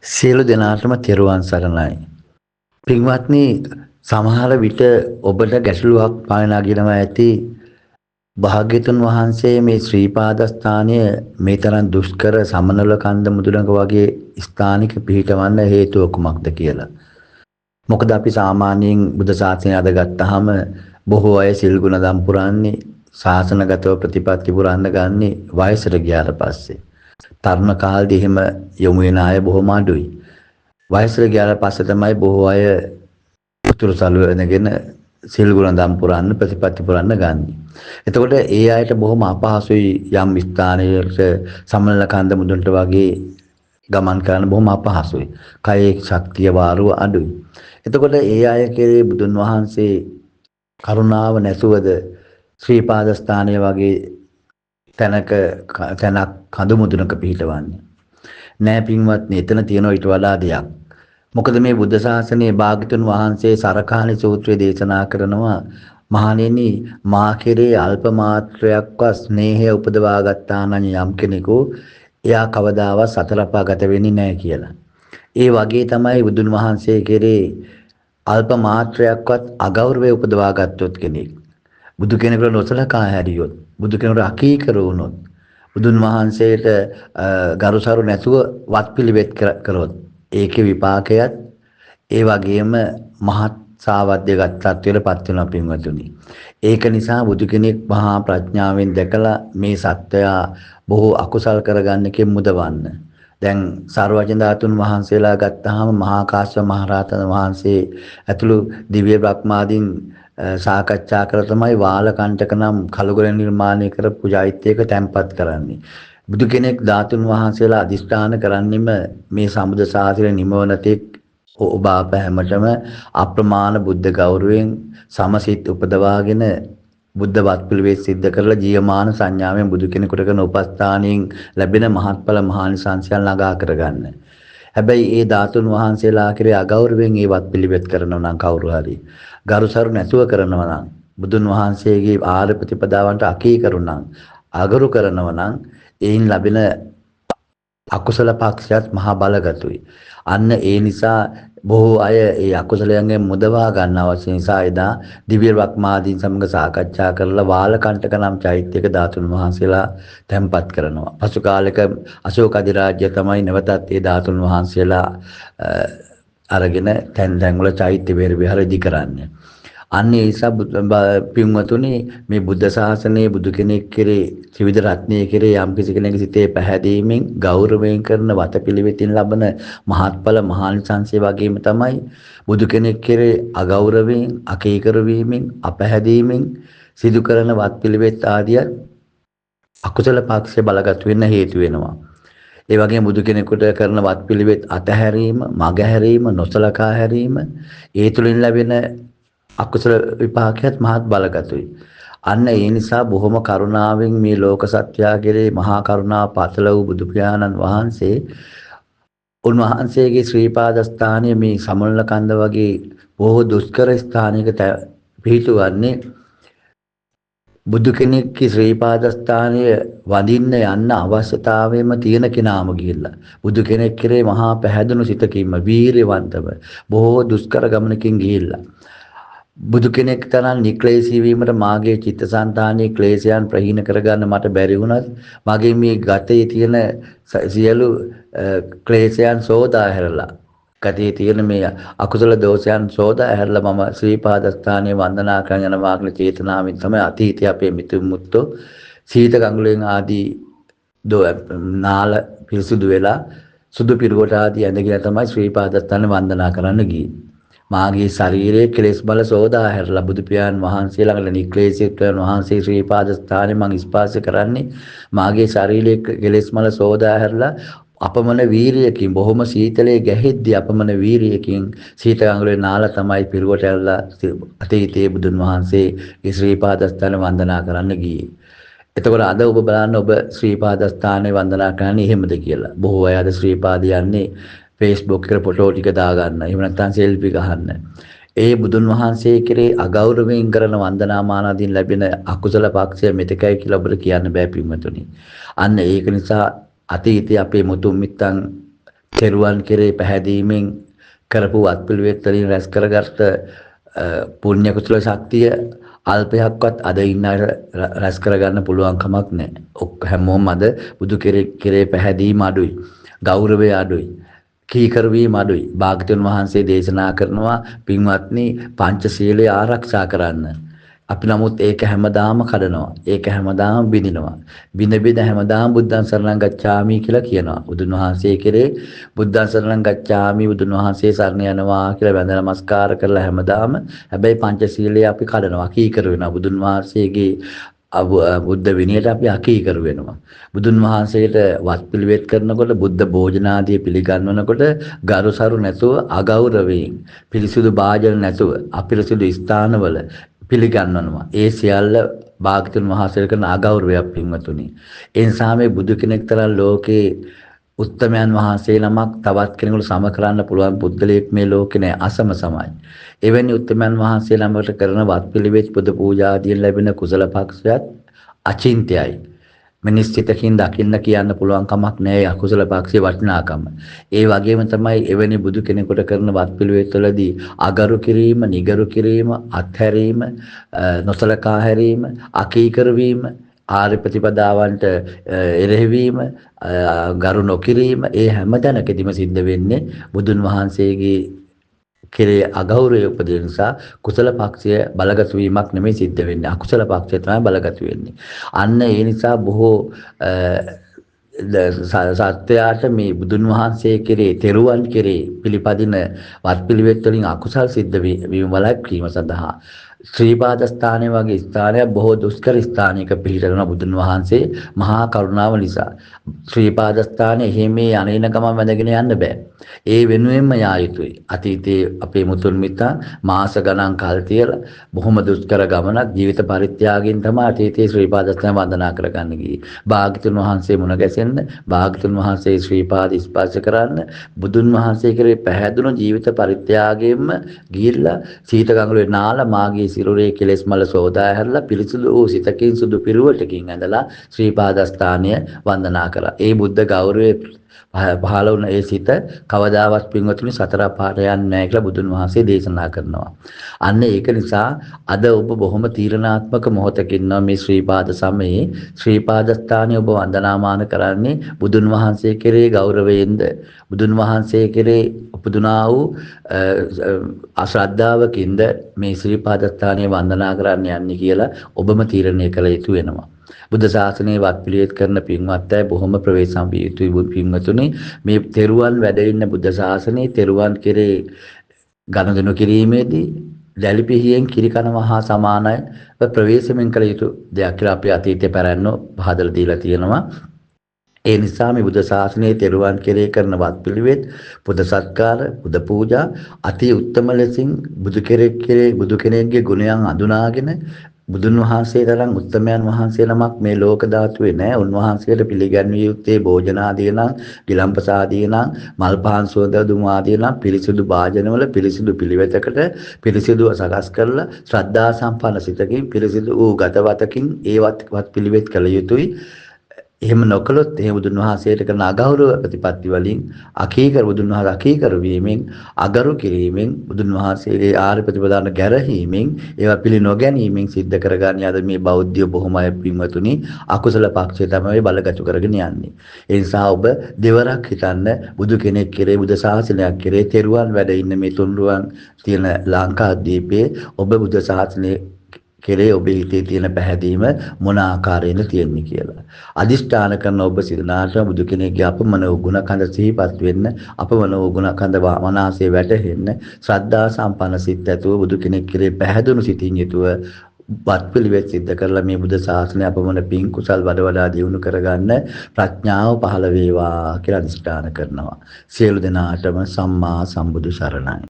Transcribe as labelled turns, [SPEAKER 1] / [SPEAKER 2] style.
[SPEAKER 1] සියලු දෙනාටම තෙරුවන් සරණයි. පින්වත්නි, සමහර විට ඔබට ගැටලුවක් පැන නගිනවා ඇති භාග්‍යතුන් වහන්සේ මේ ශ්‍රී පාදස්ථානය මේ තරම් දුෂ්කර සමනල කන්ද මුදුනක වගේ ස්ථානික පිහිටවන්න හේතුව කුමක්ද කියලා. මොකද අපි සාමාන්‍යයෙන් බුද්ධ ශාසනය අද ගත්තාම බොහෝ අය සිල් ගුණ දම් පුරන්නේ, ශාසනගතව ප්‍රතිපත්ති පුරන්න ගන්නේ වයසට ගියාට පස්සේ. තරුණ කාලේදී එහෙම යොමු වෙන අය බොහොම අඩුයි. වයසට ගියාට පස්සේ තමයි බොහෝ අය උතුරු සළුව ඇඳගෙන සිල් ගුණ දම් පුරන්න, ප්‍රතිපත්ති පුරන්න ගන්නේ. එතකොට ඒ අයට බොහොම අපහසුයි යම් ස්ථානයකට සමනල කන්ද මුදුනට වගේ ගමන් කරන්න බොහොම අපහසුයි. කයේ ශක්තිය වාරුව අඩුයි. එතකොට ඒ අය කෙරේ බුදුන් වහන්සේ කරුණාව නැසුවද ශ්‍රී පාදස්ථානය වගේ තැනක තැනක් කඳු මුදුනක පිහිටවන්නේ නෑ පින්වත්නි. එතන තියෙනවා ඊට වඩා දෙයක්. මොකද මේ බුද්ධ ශාසනයේ භාග්‍යතුන් වහන්සේ සරකාණි සූත්‍රය දේශනා කරනවා, මහණෙනි, මා කෙරේ අල්ප මාත්‍රයක්වත් ස්නේහය උපදවා ගත්තා නම් යම් කෙනෙකු, එයා කවදාවත් සතර අපාගත වෙන්නේ නෑ කියලා. ඒ වගේ තමයි බුදුන් වහන්සේ කෙරේ අල්ප මාත්‍රයක්වත් අගෞරවය උපදවා ගත්තොත් කෙනෙක්, බුදු කෙනෙකුට නොසලකා හැරියොත්, බුදු කෙනෙකුට අකීකරු වුණොත්, බුදුන් වහන්සේට ගරුසරු නැතුව වත්පිළිවෙත් කරොත්, ඒකේ විපාකයත් ඒ වගේම මහත් සාවද්‍යගත තත්ත්වයට පත් වෙනවා පින්වතුනි. ඒක නිසා බුදු කෙනෙක් මහා ප්‍රඥාවෙන් දැකලා මේ සත්වයා බොහෝ අකුසල් කරගන්න එකෙන් මුදවන්න. දැන් සර්වඥ ධාතුන් වහන්සේලා ගත්තාම මහා කාශ්‍යප මහරහතන් වහන්සේ ඇතුළු දිව්‍ය බ්‍රහ්මාදීන් සාකච්ඡා කර තමයි වාලකණ්ඨක නම් කළුගල නිර්මාණය කරපු චෛත්‍යයක තැන්පත් කරන්නේ. බුදු කෙනෙක් ධාතුන් වහන්සේලා අධිෂ්ඨාන කරන්නෙම මේ සමුද ශාසනය නිමවන තෙක් ඔබ අප හැමතෙම අප්‍රමාණ බුද්ධ ගෞරවයෙන් සමසිත උපදවාගෙන බුද්ධ වත්පිළිවෙත් සිද්ධ කරලා ජීවමාන සංඥාවෙන් බුදු කෙනෙකුට කරන උපස්ථානයෙන් ලැබෙන මහත්ඵල මහානිසංසයන් ළඟා කරගන්න. හැබැයි ඒ ධාතුන් වහන්සේලා කෙරේ අගෞරවයෙන් ඒ වත්පිළිවෙත් කරනවා නම්, කවුරු හරි ගරුසරු නැතුව කරනවා නම්, බුදුන් වහන්සේගේ ආර්ය ප්‍රතිපදාවන්ට අකීකරු නම්, අගරු කරනවා නම්, එයින් ලැබෙන අකුසල පක්ෂයත් මහා බලගතුයි. අන්න ඒ නිසා බොහෝ අය ඒ අකුසලයන්ගෙන් මුදවා ගන්න අවශ්‍ය නිසා එදා දිව්‍ය බ්‍රහ්මාදීන් සමග සාකච්ඡා කරලා වාලකණ්ඨක නම් චෛත්‍යයක ධාතුන් වහන්සේලා තැන්පත් කරනවා. පසු කාලෙක අශෝක අධිරාජ්‍ය තමයි නැවතත් ඒ ධාතුන් වහන්සේලා අරගෙන තැන් තැන් වල චෛත්‍ය විහාර ඉදි කරන්නේ. අන්න ඒ නිසා පින්වතුනි, මේ බුද්ධ ශාසනයේ බුදු කෙනෙක් කෙරේ, ත්‍රිවිධ රත්නය කෙරේ යම් කිසි කෙනෙකුගේ සිතේ පැහැදීමෙන් ගෞරවයෙන් කරන වතපිළිවෙතින් ලබන මහත්ඵල මහානිසංසය වගේම තමයි බුදු කෙනෙක් කෙරේ අගෞරවයෙන්, අකීකරු වීමෙන්, අපැහැදීමෙන් සිදු කරන වත්පිළිවෙත් ආදියත් අකුසල පක්ෂය බලගත් වෙන්න හේතු වෙනවා. ඒ වගේම බුදු කෙනෙකුට කරන වත්පිළිවෙත් අතහැරීම, මගහැරීම, නොසලකා හැරීම, ඒ තුලින් ලැබෙන අකුසල විපාකයත් මහත් බලගතුයි. අන්න ඒ නිසා බොහොම කරුණාවෙන් මේ ලෝක සත්‍යය කෙරේ මහා කරුණා පතල වූ බුදු පියාණන් වහන්සේ උන්වහන්සේගේ ශ්‍රී පාදස්ථානය මේ සමනල කන්ද වගේ බොහෝ දුෂ්කර ස්ථානයක පිහිටුවන්නේ බුදු කෙනෙක්ගේ ශ්‍රී පාදස්ථානය වඳින්න යන්න අවශ්‍යතාවයම තියෙන කෙනාම ගිහිල්ලා බුදු කෙනෙක් කෙරේ මහා පැහැදුණු සිතකින්ම වීරියවන්තව බොහෝ දුෂ්කර ගමනකින් ගිහිල්ලා බුදු කෙනෙක් තරම් නික්ලේශී වීමට මාගේ චිත්තසංතානයේ ක්ලේශයන් ප්‍රහීන කරගන්න මට බැරි වුණත් මගේ මේ ගතේ තියෙන සියලු ක්ලේශයන් සෝදා හැරලා, ගතේ තියෙන මේ අකුසල දෝෂයන් සෝදා හැරලා මම ශ්‍රී පාදස්ථානයේ වන්දනා කරන යනවා කියන චේතනාවෙන් තමයි අතීතයේ අපේ මිතුම් මුත්තෝ සීත ගඟුලෙන් ආදී නාල පිරිසුදු වෙලා සුදු පිරුවට ආදී ඇඳගෙන තමයි ශ්‍රී පාදස්ථානයේ වන්දනා කරන්න ගියේ. මාගේ ශරීරයේ කෙලෙස් බල සෝදා හැරලා බුදු පියාණන් වහන්සේ ළඟට නික්ලේශීත්වයන් වහන්සේ ශ්‍රී පාදස්ථානයේ මං ස්පර්ශ කරන්නේ මාගේ ශරීරයේ කෙලෙස් මල සෝදා හැරලා අපමණ වීරියකින්, බොහොම සීතලේ ගැහෙද්දී අපමණ වීරියකින් සීත ගඟුලේ නාලා තමයි පිරුවට ඇරලා අතීතයේ බුදුන් වහන්සේගේ ශ්‍රී පාදස්ථාන වන්දනා කරන්න ගියේ. එතකොට අද ඔබ බලන්න ඔබ ශ්‍රී පාදස්ථානයේ වන්දනා කරන්නේ එහෙමද කියලා. බොහෝ අය අද ශ්‍රී පාද යන්නේ Facebook එකට ෆොටෝ ටික දාගන්න. එහෙම නැත්නම් සෙල්ෆි ගහන්න. ඒ බුදුන් වහන්සේ කෙරේ අගෞරවයෙන් කරන වන්දනාමාන ආදීන් ලැබෙන අකුසල පක්ෂය මෙතකයි කියලා ඔබට කියන්න බෑ පින්වතුනි. අන්න ඒක නිසා අතීතයේ අපේ මුතුන් මිත්තන් තෙරුවන් කෙරේ පැහැදීමෙන් කරපු වත්පිළිවෙත් වලින් රැස් කරගත්ත පුණ්‍ය කුසල ශක්තිය අල්පයක්වත් අද ඉන්න අය රැස් කරගන්න පුළුවන් කමක් නැහැ. හැමෝම අද බුදු කෙරේ පැහැදීම අඩුයි. ගෞරවය අඩුයි. කීකරු වීම අඩුයි. භාග්‍යවතුන් වහන්සේ දේශනා කරනවා පින්වත්නි, පංචශීලය ආරක්ෂා කරන්න. අපි නමුත් ඒක හැමදාම කඩනවා. ඒක හැමදාම බිඳිනවා. බිඳ බිඳ හැමදාම බුද්ධං සරණං ගච්ඡාමි කියලා කියනවා. බුදුන් වහන්සේ කෙරේ බුද්ධං සරණං ගච්ඡාමි, බුදුන් වහන්සේ සරණ යනවා කියලා වැඳ නමස්කාර කරලා හැමදාම, හැබැයි පංචශීලය අපි කඩනවා, කීකරු වෙනවා. බුදුන් වහන්සේගේ බුද්ධ විනයට අපි අකීකරු වෙනවා. බුදුන් වහන්සේට වත් පිළිවෙත් කරනකොට, බුද්ධ භෝජන ආදිය පිළිගන්වනකොට ගරුසරු නැතුව, අගෞරවයෙන්, පිරිසිදු භාජන නැතුව, අපිරිසිදු ස්ථානවල පිළිගන්වනවා. ඒ සියල්ල භාග්‍යවතුන් වහන්සේට කරන අගෞරවයක් පින්වතුනි. ඒ නිසා මේ බුදු කෙනෙක් තරම් ලෝකේ උත්තමයන් වහන්සේ නමක් තවත් කෙනෙකුට සම කරන්න පුළුවන් පුද්ගලයෙක් මේ ලෝකේ නෑ, අසම සමයි. එවැනි උත්තමයන් වහන්සේ නමකට කරන වත්පිළිවෙත් පුද පූජා ආදියෙන් ලැබෙන කුසල පක්ෂයත් අචින්ත්‍යයි. මිනිස් සිතකින් දකින්න කියන්න පුළුවන් කමක් නෑ අකුසල පක්ෂයේ වටිනාකම. ඒ වගේම තමයි එවැනි බුදු කෙනෙකුට කරන වත්පිළිවෙත් වලදී අගරු කිරීම, නිගරු කිරීම, අත්හැරීම, නොසලකා හැරීම, අකීකරු වීම, ආර්ය ප්‍රතිපදාවන්ට එරෙහිවීම, ගරු නොකිරීම, ඒ හැම තැනකදීම සිද්ධ වෙන්නේ බුදුන් වහන්සේගේ කෙරේ අගෞරවය උපදින නිසා කුසල පක්ෂය බලගත වීමක් නෙමෙයි සිද්ධ වෙන්නේ, අකුසල පක්ෂය තමයි බලගත වෙන්නේ. අන්න ඒ නිසා බොහෝ සත්‍යයට මේ බුදුන් වහන්සේ කෙරේ, තෙරුවන් කෙරේ පිළිපදින වත්පිළිවෙත් වලින් අකුසල් සිද්ධ වීම වළක්වීම සඳහා ශ්‍රී පාදස්ථානය වගේ ස්ථානයක් බොහෝ දුෂ්කර ස්ථානයක පිහිටන බුදුන් වහන්සේ මහා කරුණාව නිසා ශ්‍රී පාදස්ථානයේ එහෙම අනේන ගමන් වැඳගෙන යන්න බෑ. ඒ වෙනුවෙන්ම යා යුතුයි. අතීතයේ අපේ මුතුන් මිත්තන් මාස ගණන් කල් තියලා බොහොම දුෂ්කර ගමනක් ජීවිත පරිත්‍යාගයෙන් තමයි අතීතයේ ශ්‍රී පාදස්ථාන වන්දනා කරගන්න ගියේ. භාග්‍යතුන් වහන්සේ මුණ ගැසෙන්න, භාග්‍යතුන් වහන්සේ ශ්‍රී පාද ස්පර්ශ කරන්න, බුදුන් වහන්සේ කෙරේ පැහැදුණු ජීවිත පරිත්‍යාගයෙන්ම ගිහිල්ලා සීත ගඟුලේ නාලා මාගේ සිරුරේ කෙලෙස් මල සෝදා හැරලා පිරිසුදු වූ සිතකින් සුදු පිරුවටකින් ඇඳලා ශ්‍රී පාදස්ථානය වන්දනා කළා. ඒ බුද්ධ ගෞරවයේ පහළ වුණ ඒ සිත කවදාවත් පින්වතුනි සතර අපායට යන්නේ නැහැ කියලා බුදුන් වහන්සේ දේශනා කරනවා. අන්න ඒක නිසා අද ඔබ බොහොම තීරණාත්මක මොහොතක ඉන්නවා මේ ශ්‍රී පාද සමයේ. ශ්‍රී පාදස්ථානය ඔබ වන්දනාමාන කරන්නේ බුදුන් වහන්සේ කෙරේ ගෞරවයෙන්ද, බුදුන් වහන්සේ කෙරේ උපදුනා වූ අශ්‍රද්ධාවකින්ද මේ ශ්‍රී පාදස්ථානය වන්දනා කරන්න යන්නේ කියලා ඔබම තීරණය කළ යුතු වෙනවා. බුද්ධ ශාසනයේ වත්පිළිවෙත් කරන පින්වත් අය බොහොම ප්‍රවේශම් විය යුතුයි පින්වතුනි. මේ තෙරුවන් වැඩ ඉන්න බුද්ධ ශාසනයේ තෙරුවන් කෙරේ ගනුදෙනු කිරීමේදී දැලිපිහියෙන් කිරි කනවා හා සමානයි ප්‍රවේශමෙන් කළ යුතු දෙයක් කියලා අපේ අතීතයේ පැරැන්නෝ පහදලා දීලා තියෙනවා. ඒ නිසා මේ බුද්ධ ශාසනයේ තෙරුවන් කෙරේ කරන වත්පිළිවෙත්, පුද සත්කාර, පුද පූජා අති උත්තම ලෙසින් බුදු කෙනෙක් කෙරේ බුදු කෙනෙක්ගේ ගුණයන් අඳුනාගෙන බුදුන් වහන්සේ තරම් උත්තමයන් වහන්සේ නමක් මේ ලෝක ධාතුවේ නෑ. උන්වහන්සේට පිළිගැන්විය යුත්තේ භෝජන ආදිය නම්, ගිලම්පස ආදිය නම්, මල් පහන් සුවඳ දුම් ආදිය නම් පිරිසිදු භාජනවල පිරිසිදු පිළිවෙතකට පිරිසිදුව සකස් කරලා ශ්‍රද්ධා සම්පන්න සිතකින් පිරිසිදු වූ ගතවතකින් ඒවත් වත් පිළිවෙත් කළ යුතුයි. එහෙම නොකළොත් එහෙම බුදුන් වහන්සේට කරන අගෞරව ප්‍රතිපත්ති වලින් අකීකරු බුදුන් වහන්සේ අකීකරු වීමෙන්, අගරු කිරීමෙන්, බුදුන් වහන්සේගේ ආර්ය ප්‍රතිපදාන ගැරහීමෙන්, ඒවා පිළි නොගැනීමෙන් සිද්ධ කරගන්නේ අද මේ බෞද්ධය බොහොම අය පින්වතුනි අකුසල පක්ෂය තමයි බලගතු කරගෙන යන්නේ. ඒ නිසා ඔබ දෙවරක් හිතන්න බුදු කෙනෙක් කෙරේ, බුද්ධ ශාසනයක් කෙරේ, තෙරුවන් වැඩ ඉන්න මේ තුන්රුවන් තියෙන ලංකාද්වීපයේ ඔබ බුද්ධ ශාසනය කෙරේ ඔබේ හිතේ තියෙන පැහැදීම මොන ආකාරයෙන්ද තියෙන්නේ කියලා. අදිෂ්ඨාන කරන ඔබ සිතනාට බුදු කෙනෙක්ගේ අපමණ වූ ගුණකඳ සිහිපත් වෙන්න, අපමණ වූ ගුණකඳ මනසේ වැටහෙන්න, ශ්‍රද්ධා සම්පන්න සිත් ඇතුව බුදු කෙනෙක් කෙරේ පැහැදුණු සිතින් යුතුව වත්පිළිවෙත් සිද්ධ කරලා මේ බුද්ධ ශාසනය අපමණ පින් කුසල් වඩ වඩා දියුණු කරගන්න ප්‍රඥාව පහළ වේවා කියලා අදිෂ්ඨාන කරනවා. සියලු දෙනාටම සම්මා සම්බුදු සරණයි.